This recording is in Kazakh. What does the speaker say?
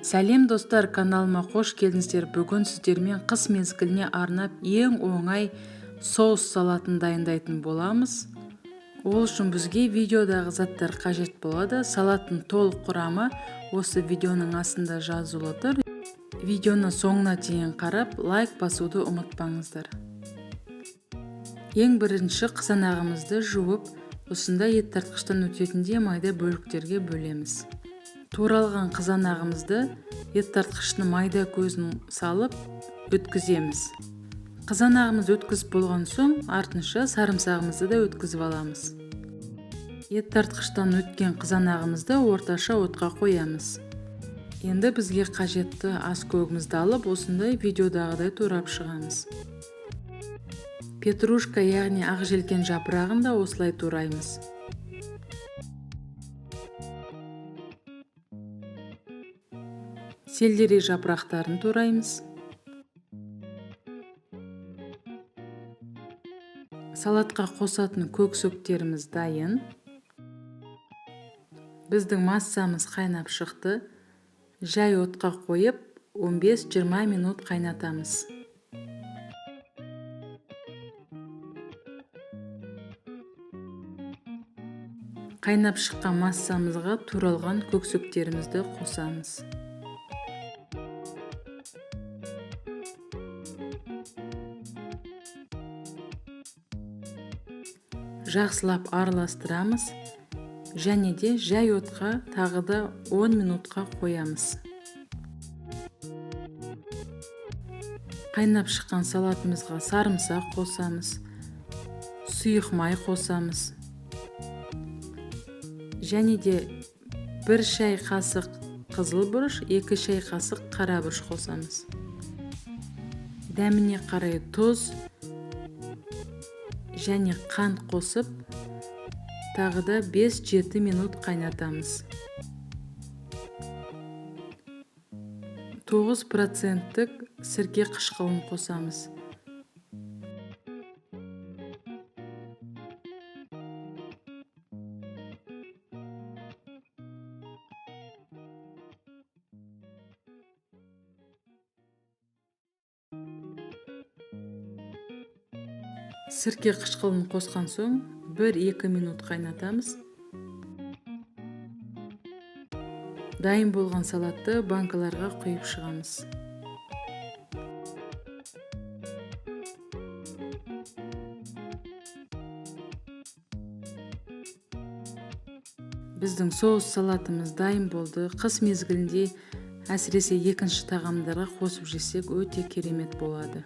Сәлем достар, каналыма қош келдіңіздер. Бүгін сіздермен қыс мезгіліне арнап ең оңай соус салатын дайындайтын боламыз. Ол үшін бізге видеодағы заттар қажет болады. Салаттың толық құрамы осы видеоның астында жазулы тұр. Видеоны соңына дейін қарап, лайк басуды ұмытпаңыздар. Ең бірінші қызанағымызды жуып, осындай ет тартқыштан өтетіндей майда бөліктерге бөлеміз. Туралған қызанағымызды ет тартқыштың майда көзін салып өткіземіз. Қызанағымызды өткізіп болған соң, артынша сарымсағымызды да өткізіп аламыз. Ет тартқыштан өткен қызанағымызды орташа отқа қоямыз. Енді бізге қажетті ас көгімізді алып, осындай видеодағыдай турап шығамыз. Петрушка, яғни ақ желкен жапырағын да осылай тураймыз. Селдерей жапырақтарын тураймыз. Салатқа қосатын көк сөктеріміз дайын. Біздің массамыз қайнап шықты. Жай отқа қойып, 15-20 минут қайнатамыз. Қайнап шыққан массамызға туралған көк сөктерімізді қосамыз. Жақсылап араластырамыз және де жай отқа тағы да 10 минутқа қоямыз. Қайнап шыққан салатымызға сарымсақ қосамыз, сұйық май қосамыз. Және де 1 шай қасық қызыл бұрыш, 2 шай қасық қара бұрыш қосамыз. Дәміне қарай тұз және қант қосып, тағы да 5-7 минут қайнатамыз. 9% сірке қышқылын қосамыз. Сірке қышқылын қосқан соң 1-2 минут қайнатамыз. Дайын болған салатты банкаларға құйып шығамыз. Біздің соус салатымыз дайын болды. Қыс мезгілінде әсіресе екінші тағамдарға қосып жесек өте керемет болады.